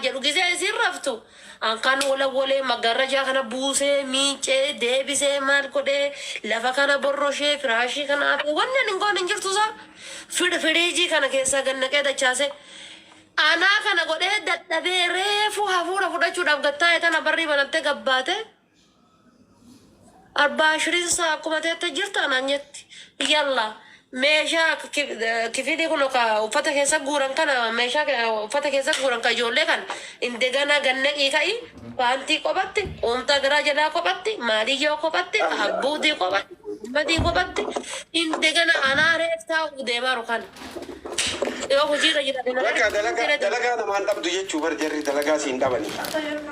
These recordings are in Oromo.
jedhu gizee isiin raftu an kan wolawwolee maggaarrajaa kana buusee miicee deebisee maal godhee lafa kana borroshee firaashii kana afee wanni ani hin goone hin jirtu isaa firiijii kana keessaa gad naqee dachaasee anaa kana godhee dadhabee reefuu hafuura fudhachuudhaaf gad taa'e tana barrii banattee gabbaate Arbaa ashirin saa akkuma teette jirta naan jetti. Yalla meeshaa kifilii kun ka uffata keessa guuran kana meeshaa uffata keessa guuran ka ijoollee kana indegana gannaqii ka'i paantii qophatti quumxaa garaa jalaa qophatti maaliyyoo qophatti abbuutii qophatti madii qophatti indegana anaa reef taa'u deemaaru kana. Yoo hojiirra jiraate na Bakka dalagaa dalagaa namaan dhabdu jechuu bar jarri dalagaa siin dhabani.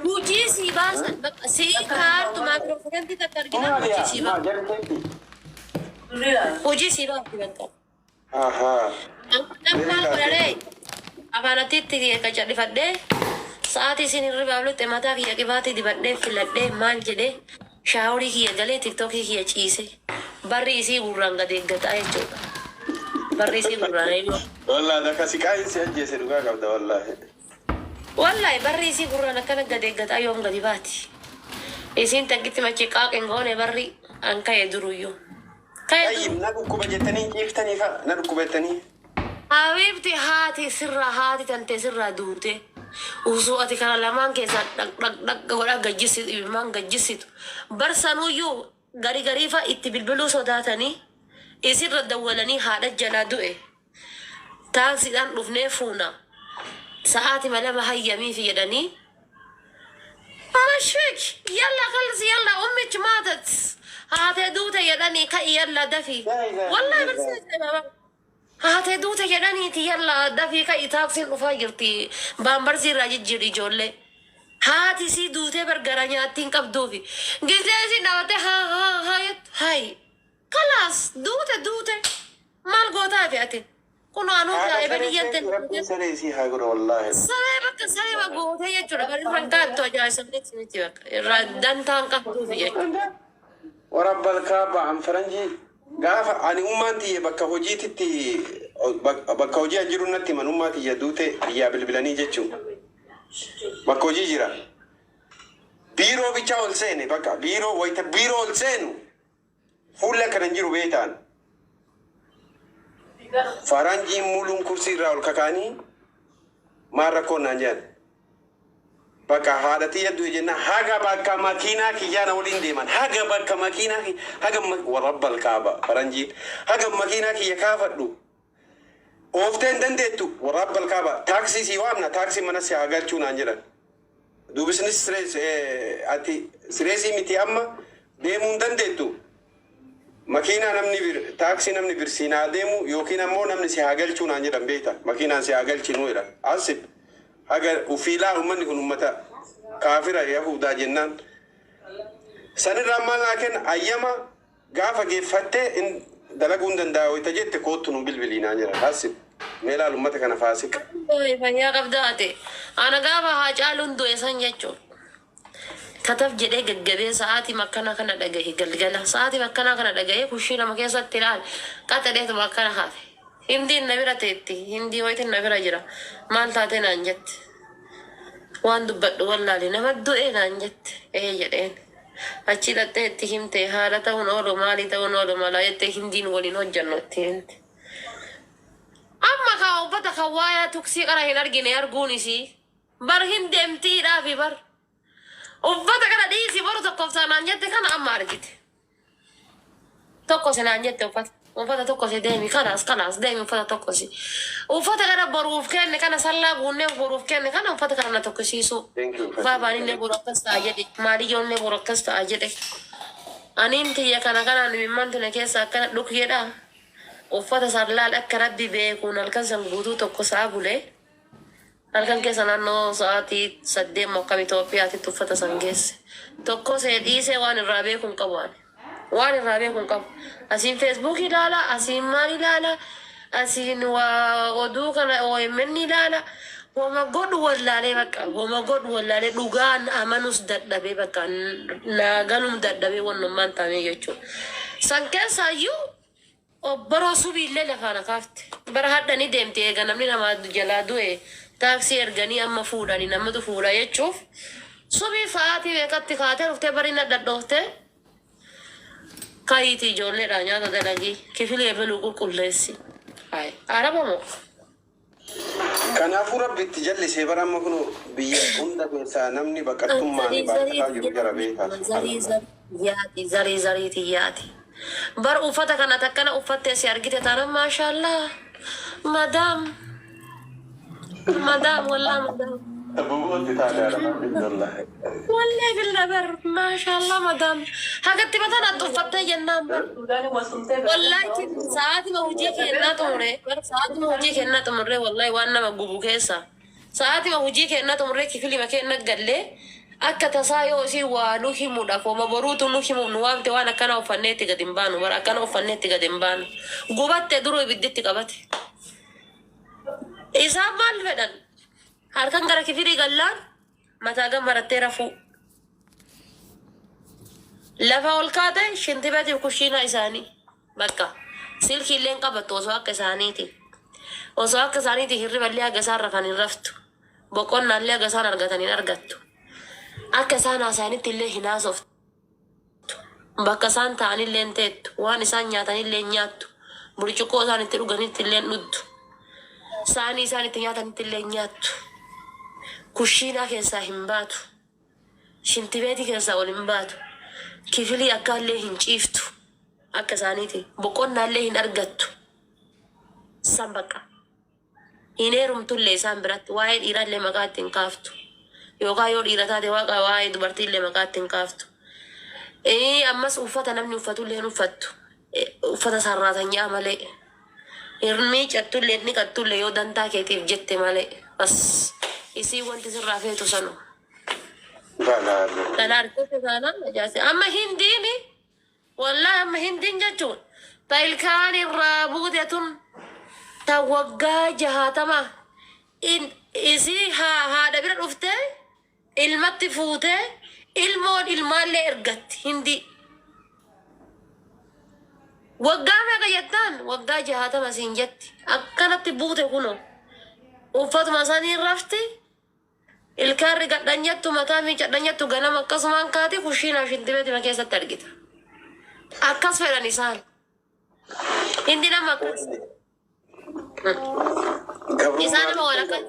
Hojii sii baasan bakka sii kaartu maakiroosekantii takka arginaan Maali hojii yaa sii maa baafti. jarri teetti? Hojii sii baafti bakka. Ahaa. Nam Very maal bad. godharee afaan atiitti kiyya qacadhifadhee sa'aatii isin hirribaaf lixxe mataa kiyya qibaatii dibadhee filadhee maal jedhee Shaaworii kiyya galee tiktokii kiyya ciise barri isii gurraan gad eeggataa jechuudha. Barri isii gurraan eeguu. Wallahi daka siqaayin si ajjeese dhugaa qabda wallahi. Wallahi barri isii gurraan akkana gad eeggataa yoom gadi baati. Isiin takkitti machi qaaq hin goone barri an ka'e duruyyuu. Ka'e Tayyib duru. na dhukkuba jettanii hin ciiftanii fa na dhukkuba jettanii. Habiibti haati sirraa haati tantee sirraa duute usuu ati kana lamaan keessaa dhaq dhaq dhaq godhaa gajjisitu imimmaan gajjisitu bar sanuuyyuu gari gariifa itti bilbiluu sodaatanii isirra dawwalanii haadha jalaa du'e taaksiidhaan dhufnee fuuna sa'aatima lama hayyamiifi jedhanii Mashfik yalla kalas yalla ummich maatat haatee duute jedhanii ka'i yalla dafii Laa ilaaha wallahi illallah. barsiisa baaba Haatee duute jedhaniiti yalla dafii ka'i taaksiin dhufaa jirti baambarsii irraa jijjiiri ijoollee. Haati isii duutee bar gara nyaattii hin qabduufi. Gizee isiin dhaabattee haa haa haa jettu hayi. Kalaas duute duute maal gootaafi ati. Kunoo anuu Haadha kaa saree ebanii keeti jetten rabbiin saree isii haa godhu wallaahi. saree bakka saree gootee jechuudha bari irraan kaattu ajaa'ibsamneeti miti bakka irraa dantaan qabduufi jechuudha. Warabbal kaaba an faranjii gaafa ani ummaan tiyya bakka hojiititti bakka hojii an jiru natti himan ummaa tiyya duute biyyaa bilbilanii jechuu bakka hojii jira biiroo bichaa ol seene bakka biiroo wayita biiroo ol seenu fuulli akkana hin jiru beektaan faranjiin muluun kursii irraa ol kakaanii maal rakkoon naan jedhan Bakka haadha tiyya du'e jennaan haga bakka makiinaa kiyyaa na waliin deeman. Haga bakka makiinaa kiyya haga warabbal kaaba faranjiin haga makiinaa kiyya kaafadhu. Ooftee hin dandeettu warabbal kaaba taaksii sii waamna taaksii mana si haa galchuu naan jedhan. Duubisnis sirees ati sireesii miti amma deemuu hin dandeettu. Makiinaa namni bir taaksii namni bir siin haa deemu yookiin ammoo namni si haa galchuu naan jedhan beekta makiinaan si haa galchinuu jedhan. Asib Haga ufii laal ummanni kun ummata kaafira yahuudaa jennaan sanirraa maal naa kenna ayyama gaafa geeffattee in dalaguu hin danda'a wayta jette koottu nu bilbilii naan jedhan hasib mee laal ummata kana faasiqa. Wallahi fayyaa qabdaa ati. Ana gaafa Haacaaluun du'e san jechuun. Kataf jedhee gaggabee sa'aatii akkana kana dhagahe galgala sa'aatii akkanaa kana dhagahee kushii nama keessatti ilaal qaxadheetuma akkana hafe. Hindiin na bira teetti hindii wayitin na bira jira maal taatee naan jette. Waan dubbadhu wallaali nama du'e naan jette ee jedheen. Achii dhaxxee itti himte haala ta'uun oolu maalii ta'uun oolu malaa jettee hindiin waliin hojjannu itti himte. Amma kaa uffata kan waayaa tuksii qara hin argine arguun isii. Bar hin deemtiidhaafi bar. Uffata kana dhiisi boru tokkof naan jette kana amma argite. Tokko si naan jette uffata. Uffata tokko si deemi kalaas kalaas deemi uffata tokko si. Uffata kana boruuf kenne kana sallaa guunnee boruuf kenne kana uffata kana na tokkisiisuu. Thank you. Baabaan illee boru akkas ta'a jedhe. Maaliyyoon illee boru akkas ta'a jedhe. Aniin tiyya kana kanaan imimmaan tuna keessa akkana dhuk jedha. Uffata san laal akka rabbi beekuun halkan san guutuu tokko sa'a bulee. Halkan keessa naannoo sa'aatii 8 moo akkam Itoophiyaatitti uffata san geesse. Tokkosee dhiisee waan irraa beeku hin qabu ani. Waan irraa beeku hin qabu. Asiin Feesbuukii ilaala, asiin maal ilaala, asiin waa oduu kana OMN ilaala. Wama godhu wallaalee bakka, wama godhu wallaalee dhugaan amanus dadhabee bakka naa galum dadhabee wannummaan taamee jechuudha. San keessaayyuu Obboroo subiillee lafaa na kaafte. Bara hadha ni deemti eega namni namaa jalaa du'e Taaksii erganii amma fuudhanii namatu fuudha jechuuf subii sa'aatii meeqatti kaatee dhuftee bariin dhadhooftee kayiitii ijoolleedha nyaata dalagii kifilii ebaluu qulqulleessi. Hayi araba moo? Kanaafuu Rabbi itti jallisee bara amma kun biyya hunda keessaa namni baqattummaan Zarii zarii baay'ataa jiru jara beekaa. Zarii Subhanallah. zarii yaati, zarii zariiti yaati. Bar uffata kana takkana uffattee si argite taana, maashaallah. Madam. Madam, wallah madam. Bubuutti taate alhamdulillah. Wallahi billah bar maashaallah madam. Hagatti mataan ati uffattee jennaan bar. Wallahi sa'aatima hojii kennaa xumure bar, sa'aatima hojii kennaa xumurree, wallahi waan nama gubu keessa. Sa'aatima hojii kennaa xumurree kifilima kenna gallee akka tasaa yoo isii waa nu himuudhaaf wama boruutu nu himuuf nu waamte, waan akkana uffannee itti gadi hin baanu bar, akkana uffannee itti gadi hin baanu. Gubatte duruu ibidditti qabate. Isaan maal fedhan? Halkan gara kifilii gallaan mataa gam marattee rafuu. Lafa ol kaate shintibeetiif kushiinaa isaanii. Bakka silkii illee hin qabattu osoo akka isaaniiti. Osoo akka isaaniiti hirriballee haga isaan rafan hin raftu. Boqonnaallee haga isaan argatan hin argattu. Akka isaan haasa'anitti illee hin haasoftu. Bakka isaan ta'anillee hin teettu. Waan isaan nyaatanillee hin nyaattu. Burcuqqoo isaan itti dhuganitti illee hin dhugdu. Saanii isaan itti nyaatanitti illee hin nyaattu. Kushiinaa keessaa hin baatu. Shintibeetii keessaa ol hin baatu. Kifilii akkaallee hin ciiftu. Akka isaaniiti. Boqonnaallee hin argattu. San bakka. Hin heerumtullee isaan biratti waa'ee dhiiraallee maqaa itti hin kaaftu. Yookaan yoo dhiira taate waaqa waa'ee dubartiillee maqaa itti hin kaaftu. Ammas uffata namni uffatullee hin uffattu. Uffata sarraatanyaa malee. Hin miicattullee, hin dhiqattullee yoo dantaa keetiif jette malee. Bas isii wanti sirraa feetu sanu. Balaalu. Kana argite taanaan ajaa'ibsi. Amma Hindiini, wallahi amma Hindiin jechuun ta ilkaan irraa buute tun ta waggaa 60 isii haadha bira dhuftee ilmatti fuutee ilmoon ilmaallee ergatti Hindii. Waggaa meeqa jettaan, waggaa 60 siin jetti. Akkanatti buute kunoo. Uffatuma sanii rafti. Ilkaan rigadhan jettu, mataa miicadhan jettu, ganama akkasumaan kaati kushiinaa shintibeetima keessatti argita. Akkas fedhan isaan. Hindi nama akkas. Isaan nama waan akkas.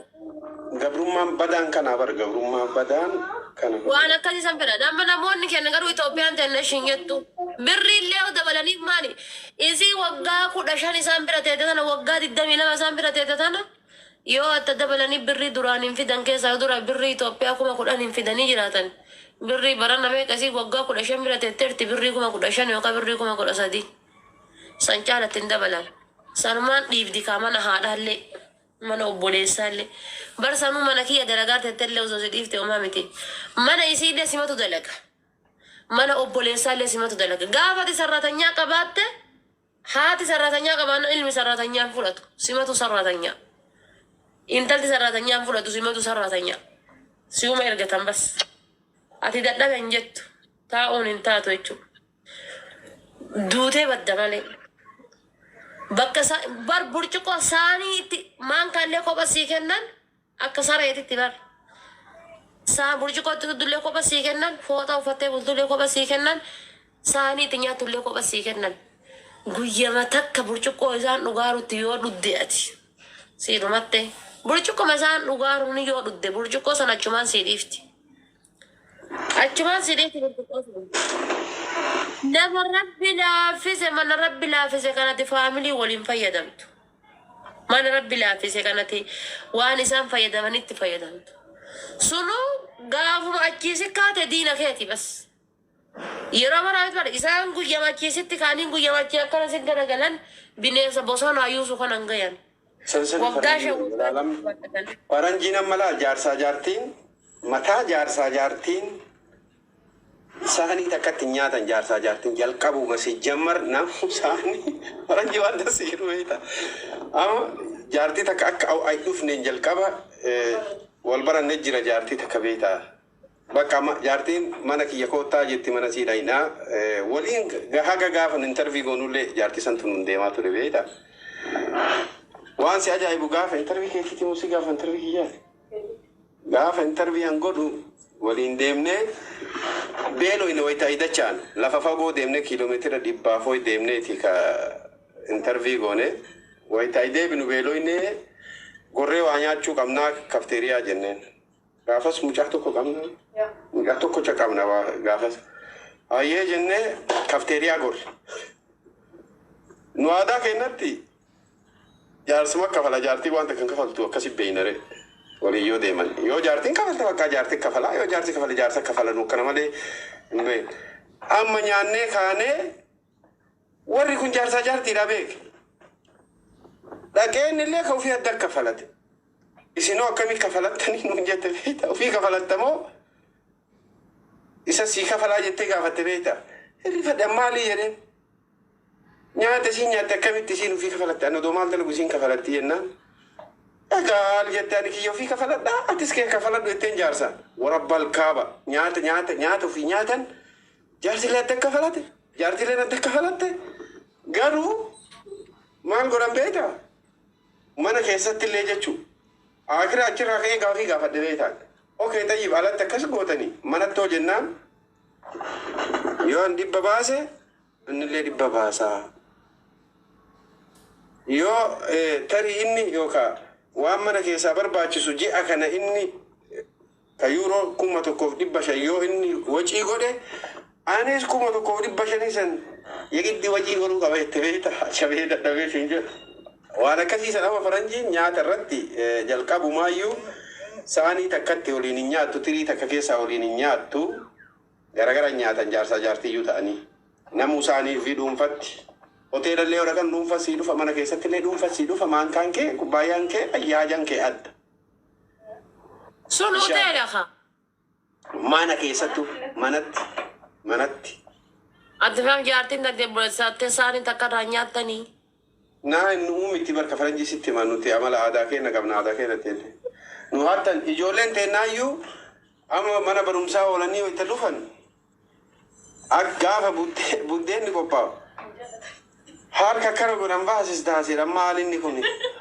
Gabrummaan badaan kana bar, gabrummaan badaan kana. Waan akkasii san fedhan. Amma namoonni keenya garuu Itoophiyaan ta'e ishiin jettu. Birri illee yoo dabalaniif maali? Isii waggaa 15 isaan bira teete tana, waggaa 22 isaan bira teete tana, yoo adda dabalanii birrii duraan hin fidan keessaa dura birrii Itoophiyaa 10,000 hin fidanii jiraatan. Birrii barana meeqa isii waggaa 15 bira teetteerti, birrii 15,000 yookaan birrii 13,000. San caalatti hin dabalan. Sanumaan dhiibdi kaa mana haadhaallee, mana obboleessaallee. Bar sanuu mana kiyya dalagaa teettellee osoo si dhiifte homaa miti. Mana isiillee simatu dalaga. Mana obboleessaallee simatu dalaga. Gaafa ati sarratanyaa qabaatte, haati sarratanyaa qabaannaan ilmi sarratanyaa hin fudhatu. Simatu sarratanyaa. Intalti sarratanyaa hin fudhatu, simatu sarratanyaa. Si'uma ergatan bas. Ati dadhabe hin jettu. Taa'uun hin taatu jechuudha. Duutee badda malee. Bakka bar burcuqqoo saanii itti maankaallee kopha sii kennan akka sareetitti bar. Saa burcuqqoo itti dhugdullee kopha sii kennan, fooxaa uffattee bultullee kopha sii kennan, saanii itti nyaattullee kopha sii kennan. Guyyama takka burcuqqoo isaan dhugaarutti yoo dhugde ati sii dhumatte. Burcuqqoma isaan dhugaaruun yoo dhugde burcuqqoo sana achumaan sii dhiifti. Achumaan sii dhiifti burcuqqoo sana. Nama Rabbi laaffise, mana Rabbi laaffise kanatti faamilii waliin fayyadamtu. Mana Rabbi laaffise kanatti waan isaan fayyadamanitti fayyadamtu. Sunuu gaafuma achii si kaate diina keeti bas. Yeroo maraatti bara isaan guyyama achiisitti kaaniin guyyama achii akkana si garagalan bineensa bosonaa yuusu kanan gayan. Sansani Waggaa 5 waggaa faranjiin faranjiin amma laal jaarsaa jaartiin mataa jaarsaa jaartiin saanii takkatti hin nyaatan, jaarsaa jaartiin jalqabuma si jammar namu saanii faranjii waan tasii jedhu beekta. Amma jaartii takka akka ay dhufneen jalqaba wal baranne jira jaartii takka beekta. Bakka amma jaartiin mana kiyya koottaa jetti, mana sii dhaynaa waliin haga gaafa interview goonullee jaartii santu nun deemaa ture beekta. Waan si ajaa'ibu gaafa interview keetiitii musii gaafa interview kiyyaati. Gaafa interview an godhu waliin deemnee beeloo inni wayita idachaan lafa fagoo deemnee kiiloomeetira 400 deemneeti ka interview goone wayita deebinu beeloo inni gorree waa nyaachuu qabnaa kafteeriyaa jenneen. Gaafas mucaa tokko qabna. Mucaa tokkocha qabna gaafas. Hayyee jennee kafteeriyaa gorre. Nu aadaa keenyatti jaarsuma kafala, jaartii wanta kan kafaltu akkasi beeynare waliin yoo deeman. Yoo jaartiin kafalte bakka jaartii kafalaa, yoo jaarsi kafale jaarsa kafala, nu akkana malee hin beeknu. Amma nyaannee kaanee warri kun jaarsaa jaartiidha beek. Dhaqeen illee ka ofii adda kafalate. Isinoo akkamii kafalattanii nuun jette beekta? Ofii kafalattamoo isa sii kafalaa jettee gaafatte beekta? Hirrifadhe maalii jedheen. Nyaata isiin nyaatte akkamitti isiin ofii kafalatte? Ani odoo maal dalagu isiin kafalatti jennaan. Egaa jette, ani kiyya ofii kafaladhaa, atis kee kafaladhu jetteen jaarsa. Warabbal kaaba nyaata nyaata nyaata ofii nyaatan jaarsilee adda kafalate, jaartileen adda kafalatte. Garuu maal godhan beektaa? Mana keessatti illee jechuu. Akira achirraa ka'ee gaafii gaafadhe beektaa? Okay, tayyib, alatti akkas gootanii manatti hoo jennaan, yoo an 100 baase innillee 100 baasaa. Yoo tarii inni yookaan waan mana keessaa barbaachisu ji'a kana inni ka yuuroo 1500 yoo inni wacii godhe, anis 1500 san yegiddi wacii godhuu qaba jette beektaa? Shabee dadhabee siin jedhu. Waan akkasii san amma faranjiin nyaata irratti jalqabumaayyuu saanii takkatti waliin hin nyaattu, tirii takka keessaa waliin hin nyaattu, garagara nyaatan jaarsaa jaartiyyuu ta'anii. Namuu isaanii fi dhuunfatti. Hoteelallee yoo dhaqan dhuunfa sii dhufa, mana keessatti illee dhuunfa sii dhufa, maankaan kee, kubbaayyaan kee, ayyaajaan kee adda. Sun hoteela ka. Mana keessattuu manatti manatti. Ati fam jaartiin tante bulessattee saanii takka irraa nyaattanii. Naa inni uumiti barka faranjii sitti hima, nuti amala aadaa keenya qabna, aadaa keenya teelle. Nu hattan ijoolleen teennaayyuu amma mana barumsaa oolanii wayita dhufan ak gaafa buddeenni qophaa'u harka akkana godhan baasis taasedha, maal inni kun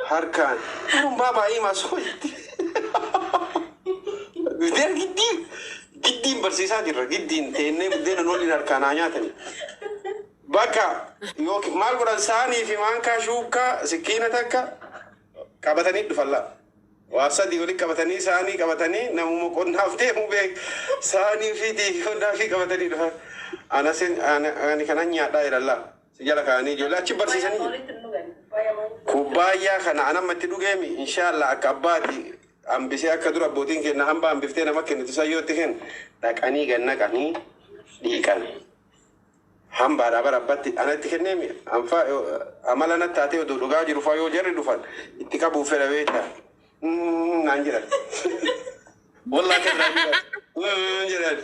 harkaan hurumbaa baay'ee masoo jetti. Buddeen giddii giddiin barsiisaa jirra, giddiin teennee buddeena waliin harkaan haa nyaatanii. Bakka yookiin maal godhan, saanii fi maankaa, shuukkaa, sikkiina takka qabatanii dhufan laa. Waa sadii walitti qabatanii, saanii qabatanii, namuma qonnaaf deemu beek, saanii fi qonnaa fi qabatanii dhufan. Anasin ani kanan nyaadhaa jedhan laa. Si jala kaa'anii ijoollee achi barsiisanii. Kubbaayyaa kana anamma itti dhugeemi, inshaallah akka abbaati hambisee, akka dura abbootiin kenna hamba hambiftee nama kennitu sayyootti kennu dhaqanii gannaqanii dhiiqan. Hambaadhaa bara abbatti anatti kenneemi anfaa amala natti taatee oduu dhugaa jiru faa yoo jarri dhufan itti qabuuf fedha beektaa. Naan jedhan. Wallaa kan naan jedhan. Jedhan.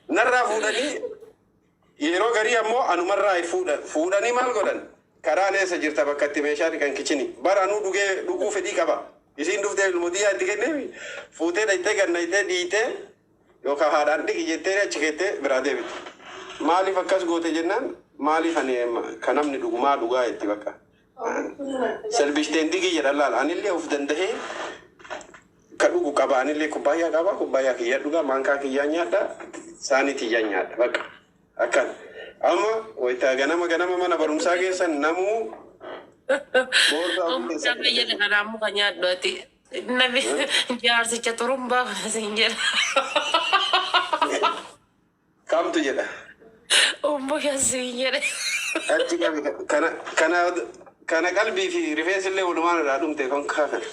Narraa fuudhanii yeroo garii ammoo anumarraa fuudhan fuudhanii maal godhan, karaan eessa jirta, bakka itti meeshaa dhiqan kichini bara anuu dhugee dhuguu fedhii qaba, isiin dhuftee ilmootiyyaa itti kenneemi fuutee dhayxee gannayxee dhiitee yookaan haadhaan dhiqi jettee achi keettee biraa deebite. Maaliif akkas goote jennaan, maaliif ani kan namni dhugumaa dhugaa itti bakka. Selbstständig jedhan laal, anillee of dandahee ka dhugu qaba, anillee kubbaayyaa qaba, kubbaayyaa kiyya dhugaa, maankaa kiyyaa nyaadha, saanii tiyyaa nyaadha, bakka akkan. Amma wayitaa ganama ganama mana barumsaa keessan namuu boorsaa ofii Muka keessatti fayyada kanaa muka nyaadhu ati. Nabi jaarsicha xurumbaa kana siin jedha. Kamtu jedha? Umbuya siin jedhe. Achi qabi, kana kana kana qalbii fi rifeensi illee walumaan irraa dhumte konkaa kana.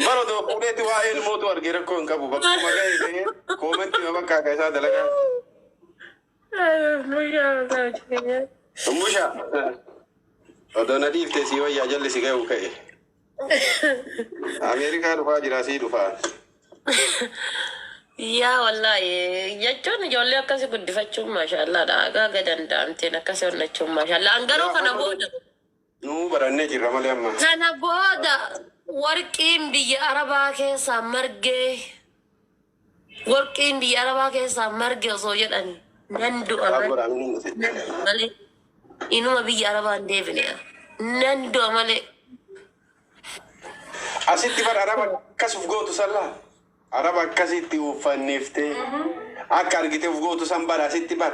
Bara odoo fuudheeti waa'ee ilmootu argee rakkoo hin qabu. Bakkuma ga'e ga'ee koomentii bakka akka isaa dalagaa. Umbusha. Odoo na dhiiftee sii wayyaa, jalli si ga'u ka'e. Ameerikaa dhufaa jira, sii dhufaa. Yaa wallaahi jechuun ijoollee akkasii guddifachuun maashaallaadha. Haga danda'amteen akkasii onnachuun maashaallaa. An garuu kana booda Nuu barannee jirra malee amma. Kana booda warqiin biyya Arabaa keessaa margee, warqiin biyya Arabaa keessaa marge osoo jedhani nan du'a malee, nan du'a malee. Inuma biyya Arabaa hin deebine. Nan du'a malee. Asitti bar Araba akkas uf gootu san laa. Araba akkasitti uffanniftee akka argite uf gootu san bar asitti bar.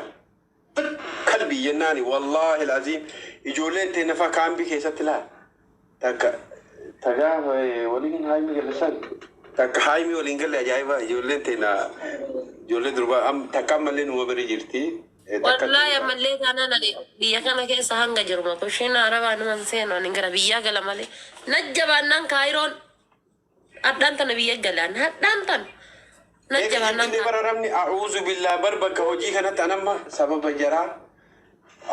Kalbii jennaani wallaahi laziim ijoolleen tee nafa kaambii keessatti laa. Takka tagaa waliin haayimii galle san takka haayimii waliin galle ajaa'iba ijoolleen tee na ijoollee durbaa takka ammallee numa bira jirti. Takka Wallaahi ammallee taanaan ani biyya kana keessa hanga jiruma kushiina Arabaa numan seenu ani gara biyyaa gala malee. Najjabaannaan Kaayiroon hadhaan tana biyya galaan hadhaan tana najjabaannaan Inni bara namni a'uuzu billaa bar bakka hojii kanatti anamma sababa jaraa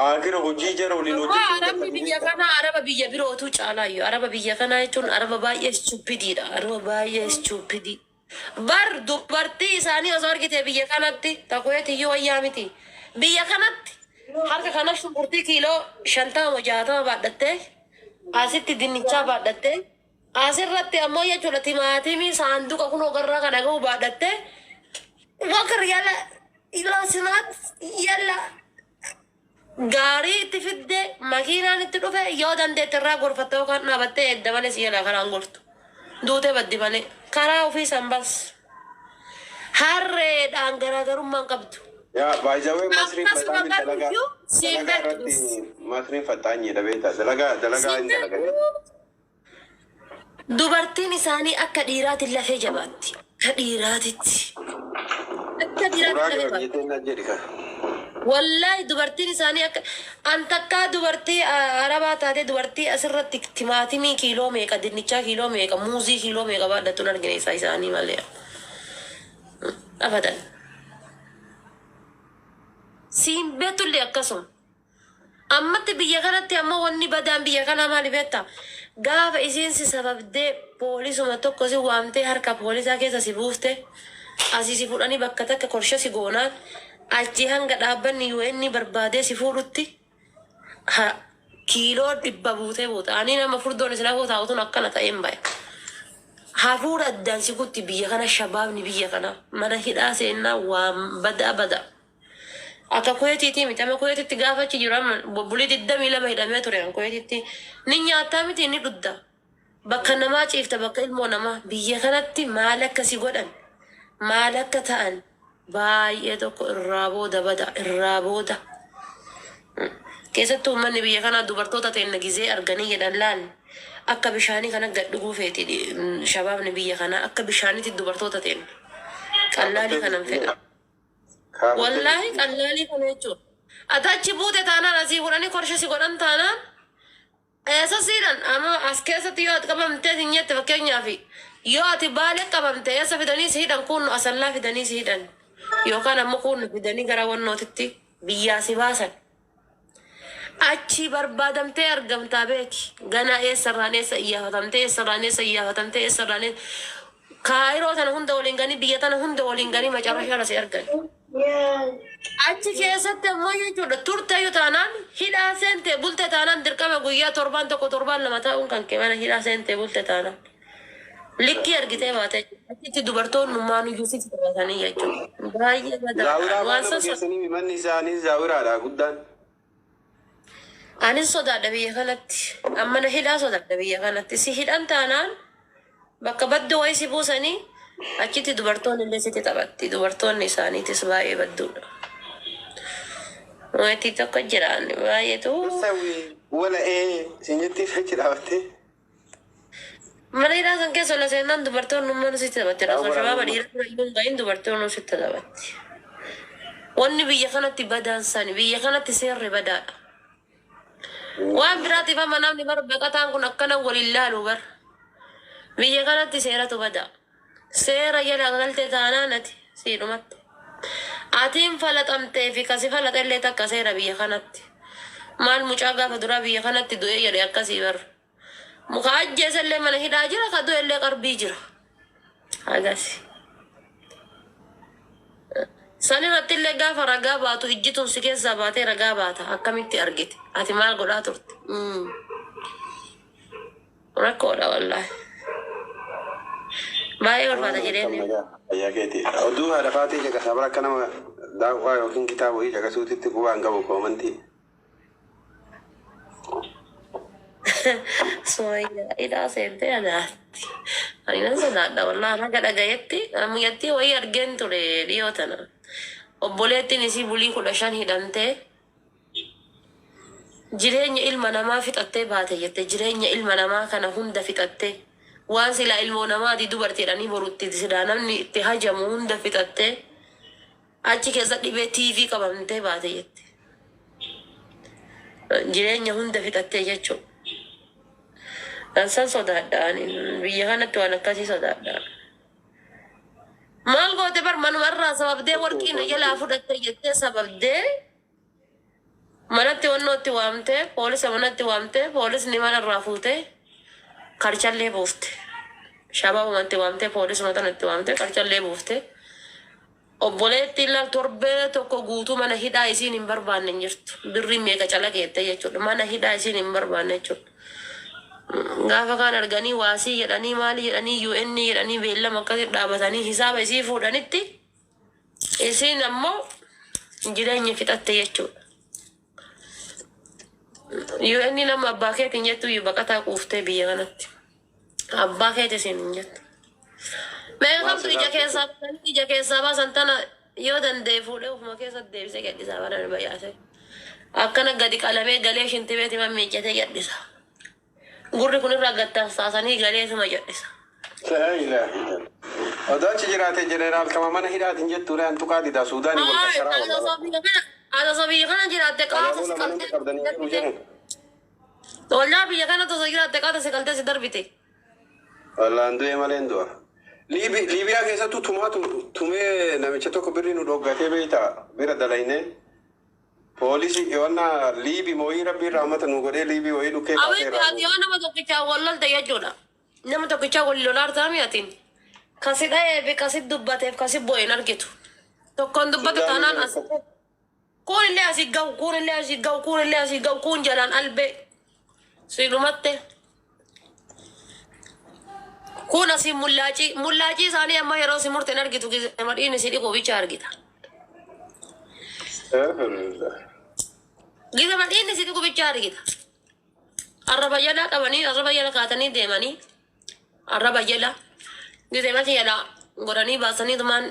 akira hojii jara waliin Waa hojjechuu Arabni biyya kanaa Araba biyya birootu caalaayyuu. Araba biyya kanaa jechuun Araba baay'ee stupidiidha. Araba baay'ee stupidii. Bar dubartii isaanii osoo argite biyya kanatti takuweetiyyuu wayyaa miti. Biyya kanatti harka kana shunkurtii kiiloo 50 60 baadhattee, asitti dinnichaa baadhattee, asirratti ammoo jechuudha timaatimii saanduqa kunoo garraa kana gahu baadhattee, wakar yala ilaa yala gaarii itti fidde makiinaan itti dhufe yoo dandeette irraa gorfatte yookaan dhaabattee edda malee si jalaa karaan gortu. Duutee baddi malee karaa ofii san bas. Harreedhaan garaagarummaan qabdu. Yaa baay'ee Masriin Akkasuma bataami dalagaa garuu siin dalagaa beektu. irratti Masriin faxaanyiidha beektaa dalagaa dalagaa Siin hin dalagan. beektu. Dubartiin isaanii akka dhiiraatiin lafee jabaatti. Akka dhiiraatitti. Akka dhiiraatti Suuraa lafee gara jabaatti. biyya teennaa jedhi ka. Wallaahi dubartiin isaanii akka an takkaa dubartii Arabaa taatee dubartii asirratti timaatimii kiiloo meeqa, dinnichaa kiiloo meeqa, muuzii kiiloo meeqa baadhattu hin argine isaa isaanii malee. Abadan. Siin beektullee akkasuma. Ammatti biyya kanatti ammoo wanni badaan biyya kanaa maali beektaa? Gaafa isiin si sababdee poolisuma tokko si waamtee harka poolisaa keessa si buufte, asii si fuudhanii bakka takka korsha si goonaan, achi hanga dhaabbanni UN barbaadee si fuudhutti ha kiiloo 100 buutee buuta. Ani nama furdoon isin hafuu taa'u tun akkana ta'een baya. Hafuura addaan si kutti biyya kana shabaabni biyya kana mana hidhaa seennaa waan badaa badaa. Akka Kuweetiitii miti. Amma Kuweetitti gaafa achi jiru amma bulii 22 hidhamee ture an Kuweetitti. Ni nyaattaa miti ni dhudda. Bakka namaa ciifta, bakka ilmoo namaa. Biyya kanatti maal akka si godhan, maal akka ta'an baay'ee tokko irraa booda bada, irraa booda. Keessattuu uummanni biyya kanaa dubartoota teenna gizee arganii jedhan laal akka bishaanii kana gad dhuguu feeti shabaabni biyya kanaa akka bishaaniitti dubartoota teenna. Qallaalii kanan fedha. Wallaahi qallaalii kana jechuudha. Ati achi buute taanaan asii fudhanii korsha si godhan taanaan eessa siidhan amma as keessatti yoo ati qabamtee sin jette, fakkeenyaaf yoo ati Baalee qabamte, eessa fidanii si hidhan? Kun Asallaa fidanii si hidhan yookaan ammoo kun fidanii gara wannootitti biyyaa si baasan. Achi barbaadamtee argamtaa beeki. Ganaa eessarraan eessa iyyaafatamtee, eessarraan eessa iyyaafatamtee, eessarraan eessa Kaayiroo tana hunda waliin ganii, biyya tana hunda waliin ganii macarrashaadha si argan. Achi keessatti ammoo jechuudha turteeyyuu taanaan, hidhaa seentee bulte taanaan, dirqama guyyaa torbaan tokko torbaan lama taa'uun kan kee mana hidhaa seentee bulte taanaan. Likkii argitee baatee achitti dubartoonni maanuyyuu sitti taphatanii jechuudha. Baay'ee badaadha. Zaawiraa Waan waan nama san geessanii manni isaanii zaawiraadha guddaan. Anis sodaadha biyya kanatti. Amma na hidhaa sodaadha biyya kanatti. Si hidhan taanaan bakka badduu wayii si buusanii achitti dubartoonni illee sitti taphatti. Dubartoonni isaaniitis baay'ee badduudha. Waanti tokko jiraan baay'eetu. Sawi wala ee sin jetti achi dhaabattee. Mana hidhaa san keessa ol seenaan dubartoonni ummaan sitti taphatti. Osoo shabaaba dhiira bira iyyuu hin gahin dubartoonni sitti taphatti. Wanni biyya kanatti badaan sani, biyya kanatti seerri badaadha. Waan biraatiif amma namni bar baqataan kun akkana waliin laalu bar. Biyya kanatti seeratu badaa. Seera jala galte taanaan ati siidhumatti. Atiin falaxamtee fi kasi falaxellee takka seera biyya kanatti. Maal mucaa gaafa duraa biyya kanatti du'ee jedhe akkasii bar. Muka ajjeesellee mana hidhaa jira, ka du'ellee qarbii jira. Agasi. San irratti illee gaafa ragaa baatu ijjituun si keessaa baatee ragaa baata. Akkamitti argite? Ati maal godhaa turte? Rakkoodha wallaahi. Baay'ee ulfaata jireenyi. Fayyaa keeti. Oduu haadha faatii caqasaa bara akka nama daawwaa yookiin kitaaba wayii caqasuutitti qubaan qabu koomantii. Sumayyaa hidhaa seentee adaatti. Ani nan sodaadha wallaahi haga dhagayetti muyyattii wayii argeen ture dhiyoo tana. Obboleettiin isii bulii 15 hidhamtee jireenya ilma namaa fixattee baate jette, jireenya ilma namaa kana hunda fixattee, waan silaa ilmoo namaati dubartii jedhanii boru itti silaa namni itti hajamu hunda fixattee achi keessa dhibee TV qabamtee baate jette. Jireenya hunda fixattee jechuudha. San sodaadha ani biyya kanatti waan akkasii sodaadha. Maal goote bar manuma irraa sababdee warqii na jalaa fudhatte jettee sababdee manatti wannootti waamtee, poolisa manatti waamtee, poolisni mana irraa fuutee karchallee buufte. Shabaabumatti waamtee, poolisuma tanatti waamtee karchallee buufte. Obboleettiin laal torbee tokko guutuu mana hidhaa isiin hin barbaanne hin jirtu. Birriin meeqa calakeette jechuudha. Mana hidhaa isiin hin barbaanne jechuudha. Gaafa kaan arganii waasii jedhanii, maali jedhanii, UN jedhanii, beellama akkasii dhaabatanii hisaaba isii fuudhanitti isiin ammoo jireenya fixatte jechuudha. UN nama abbaa keetiin jettu iyyuu baqataa quuftee biyya kanatti. Abbaa keeti isiin hin jettu. Mee Maal kamtu ija silaa keessaa baasanii ija keessaa baasan tana yoo danda'e fuudhee ofuma keessatti deebisee gadhisaa bara bayaase. Akkana gadi qalamee galee shintibeeti mammiiccatee gadhisa. Gurri kun irraa gad tarsaasanii galeetuma jedhisa. Laa ilaaha illallah. Odoo achi jiraate jeneraal kama mana hidhaatiin jettuudha antuqaa didaa Suudaanii wal Haa, qasaraa osoo wallaahi. biyya kana osoo biyya kana jiraatte qaata Kanaafuu si nama qaltee hundi qabdanii jedhu darbite. jedhan. Wallaa biyya kana osoo jiraatte qaata si qaltee si darbite. Wallaan du'ee malee hin du'a. Liibiyaa keessattuu tumaatu tumee namicha tokko birrii nu dhoggatee beektaa bira dalaynee. Poolisii yoonna Liibii mooyii rabbiin rahmata nu godhee Liibii wayii dhukkee kaasee Abeetti irraa ati buuse. yoo nama tokkichaa wal lolte jechuudha. Nama tokkichaa wal lolaar taami atiin. Kasi dha'ee fi kasi dubbateef kasi bu'e hin argitu. Tokkoon dubbatu Sudaanii taanaan as. Kuun illee asii gahu, kuun illee asii gahu, kuun illee asii gahu, kuun jalaan albee. Si dhumatte. Kuun asii mullaacii. Mullaacii isaanii amma yeroo si murte hin argitu. Madhiin si dhiqu bicha argita. Gize madhiin si dhiqu bicha argita. Arraba jala qabanii, arraba jala kaatanii deemanii, arraba jala gize mati jala godhanii baasanii tumaan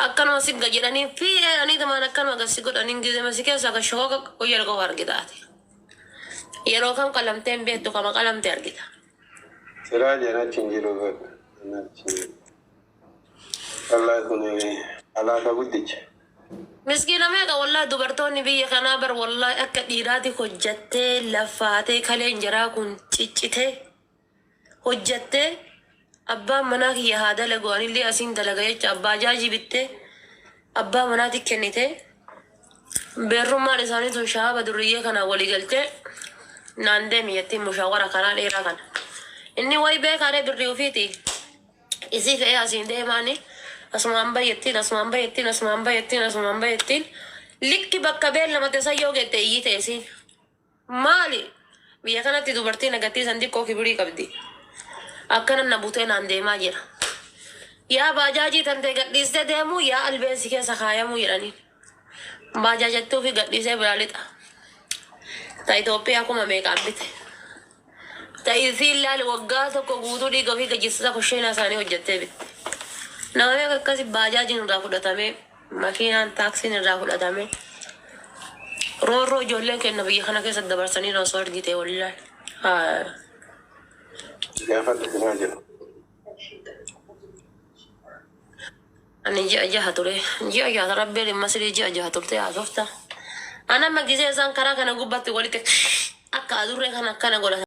akkanuma sigga jedhanii fiidhanii tumaan akkanuma gasi godhanii gize masi keessaa ka shokoka guyyaa qofa argitaati. Yeroo kam qalamtee hin beektu kama qalamte argita. Siraa jeen achi hin jiru. Achi hin jiru. Wallaahi kun alaaka guddicha. Miskiina meeqa wallahi dubartoonni biyya kanaa bar wallahi akka dhiiraati hojjattee lafaatee kaleen jaraa kun ciccitee hojjattee abbaan manaa kiyya haa dalagu anillee asiin dalaga jecha abbaa jaajii bittee abbaa manaati kennitee beerrummaan isaanii tun shaaba durriyyee kanaan walii galtee naan deemi jettiin mushaawara karaa dheeraa kana. Inni wayi beekaadhee birrii ofiiti. Isii fe'ee asiin deemaani asumaan bayyattiin asumaan bayyattiin asumaan bayyattiin asumaan bayyattiin likki bakka beellamate san yoo geette iyyite isiin. Maali? Biyya kanatti dubartiin agattii san xiqqoo kibirii qabdi. Akkana na butee naan deemaa jira. Yaa baajaajii tantee gadhiistee deemuu yaa albeensi keessa kaayamuu jedhaniin. Baajaajattuu fi gadhiisee biraa lixa. Ta Itoophiyaa kuma meeqaan bite. Ta isiin laali waggaa tokko guutuu dhiiga ofii gajjisiisaa kusheenaa isaanii hojjettee bitte. Nama meeqa akkasi baajaajiin irraa fudhatamee, makiinaan taaksiin irraa fudhatamee. Roorroo ijoolleen kenna biyya kana keessatti dabarsanii osoo argite wallaahi. Haa. Gaafadhu siraa jiru. Ani ji'a jaha ture. Ji'a jaha rabbiin masrii ji'a jaha turte haasofta. Ana amma gisee isaan karaa kana gubbaatti walitti akka adurree kana akkana godhatan.